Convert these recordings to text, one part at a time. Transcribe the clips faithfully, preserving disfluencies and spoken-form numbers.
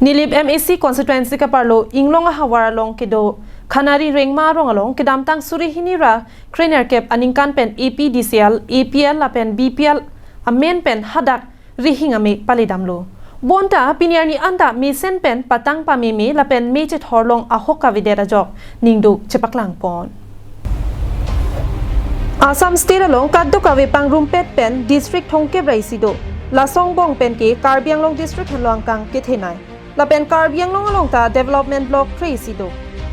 Nilip M A C constituency keparlo Inglong ahavar along kedo Khanari Rengma arong along kedamtang suri hini ra krenerkep aningkan pen A P D C L, A P L lapen B P L amen pen hadak rihing ame palidamlo. Bonta pini arni anta mesen pen patang pameme lapen mechethor long ahok kavedet ajok ningduk chepaklangpon. Assam State along kadokave pangrumpet pen district thomkep ra isi do. Lason angbong pen ke Karbi Anglong district henlo angkang kethenei. Lapen Karbi Anglong along ta development block kre isi do.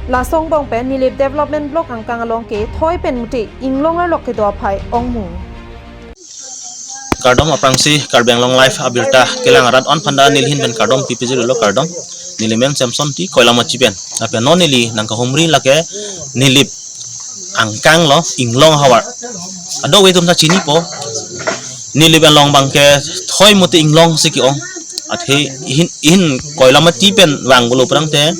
Lason angbong pen Nilip development block angkang along ke thoi pen mute Inglong arlok kedo aphai ongmu. Kardom aphrangsi Karbi Anglong Live abirta kelang arat on aphanta neli ahin pen kardom pipiji lo, kardom. Neli men Samson T, Koilamachi pen. Lapen non neli nangkahumri lake Nilip angkang lo, Inglong ahavar. Ado we atum ta chinipo. Nilip along abangke thoi mute Inglong si ke-ong. Athe ahin, ahin Koilamachi pen vang pulo phrangte.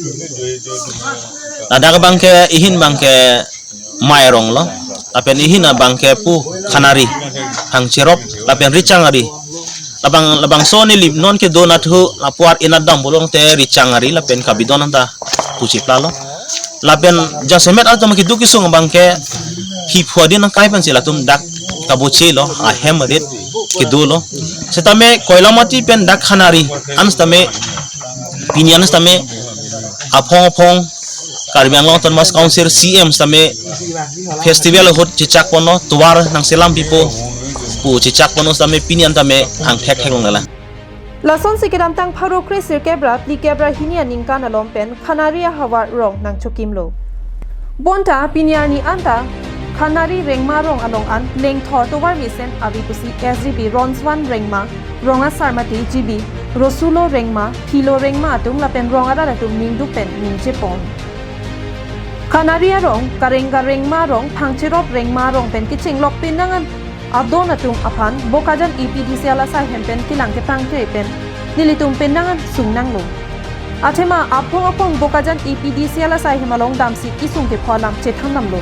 Ladak abangke ahin abangke Mairong lo. Lapen ahin abangke pu Khanari, Phangcherop, lapen Richangari. Labang, labangso Nilip non kedo nathu lapuar inat dam pulote Richangari lapen Kabidon anta puchipla lo. Lapen jasemet atum kedo kesung abangke hi phua din angkai pensi latum dak kaboche lo, ahem arit kedo lo. Setame Koilamachi pen dak Khanari an setame pini an setame aphong aphong Karbi Anglong Autonomous Council C M setame festival ahut chechak ponlo, tovar nangselam pipo pu chechak ponlo setame pini an tame angthek theklong nela. Lasonsi kedamtang pharo kre sirkep ra phlikep ra hini aningkan along pen Khanari ahavar rong nangchokimlo. Bonta pini arni anta Khanari Rengma arong along an lengthor tovar mesen ave pusi S G B Ronswan Rengma, rong asar mate G B Rosulo Rengma, Philo Rengma atum lapen rong arat atum ningduk pen ningje pon. Khanari arong, Karenga Rengma arong, Phangcherop Rengma arong pen kechenglok penang an adon atum aphan Bokajan A P D C L asai hem pen kelang kepangkre pen nelitum penang an sung nanglo. Athema aphong aphong Bokajan A P D C L asai hem along damsi kesung kepho alam chethan damlo.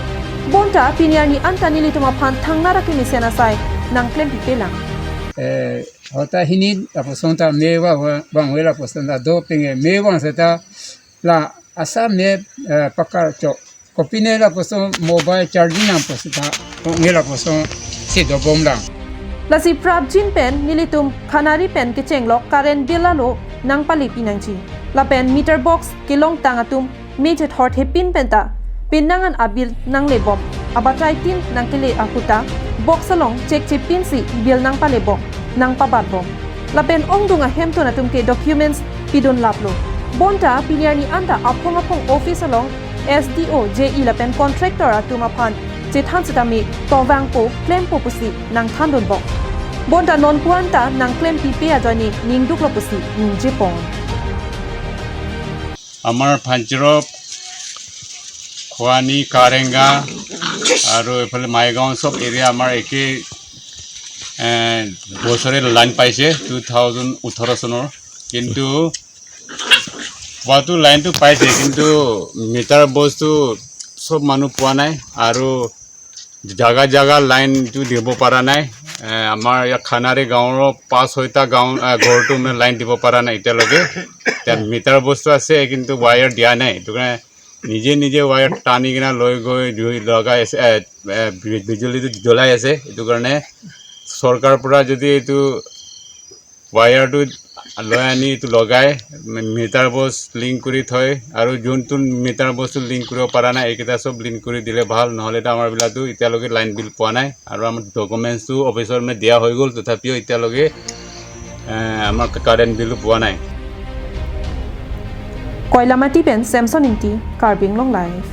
Bonta pini arni anta nelitum aphan thangnat akemesen asai nangklempipe lang. Eh, hota hini lapuson ta me va va bang ve lapuson ta doping, eh, me vang seta la asa me, eh, pakar chok. Kopine lapuson mobile charging nangpo seta, nge lapuson si dobom lang. Lasi prapjin pen nelitum Khanari pen kechenglok current bill alo nangpalepi nangji. Lapen meter box kelongtang atum mechethor thepin penta penang an abill nanglebom. Abatai tin nangkele ahut ta box along chekche pinsi bill nangpalebom, nangpabatbom. Lapen ongdung ahemtun atum ke documents pidun laplo. Bonta pini arni anta aphong aphong office along S D O, J E lapen contractor atum aphan chethan setame tovangpo klempo pusi nangthandunbom. Bonta nonpu anta nangklempipe ajoine ningduklo pusi ningje pon. আমাৰ ফাঞ্চিৰপ, খোৱানি, কাৰেংগা আৰু এইফালে মাইগাঁও চব এৰিয়া আমাৰ একে, এ, বছৰে লাইন পাইছে টু থাউজেণ্ড ওঠৰ চনৰ। কিন্তু পোৱাটো লাইনটো পাইছে, কিন্তু মিটাৰ বক্সটো চব মানুহ পোৱা নাই আৰু জাগা জাগা লাইনটো দিব পৰা নাই। এ, আমাৰ ইয়াত খানাৰী গাঁৱৰ পাঁচ ছয়টা গাঁও, এ, ঘৰটো মানে লাইন দিব পৰা নাই এতিয়ালৈকে। এতিয়া মিটাৰ বক্সটো আছে, কিন্তু ৱায়াৰ দিয়া নাই। সেইটো কাৰণে নিজে নিজে ৱায়াৰ টানি কিনে লৈ গৈ জুই লগাই আছে, এ, এ, বি-, বিজুলীটো জ্বলাই আছে। সেইটো কাৰণে চৰকাৰৰ পৰা যদি এইটো ৱায়াৰটো লৈ আনি এইটো লগাই, মি-, মিটাৰ বক্স লিংক কৰি থয় আৰু যোনটো মিটাৰ বক্সটো লিংক কৰিব পৰা নাই, এইকেইটা চব লিংক কৰি দিলে ভাল। নহ'লেতো আমাৰ বিলাকতো এতিয়ালৈকে লাইন বিল পোৱা নাই আৰু আমাৰ ডকুমেণ্টছটো অফিচত মানে দিয়া হৈ গ'ল, তথাপিও এতিয়ালৈকে, এ, আমাৰ কাৰেণ্ট বিলো পোৱা নাই। Koilamati pen Samson Ingti, Karbi Anglong Live.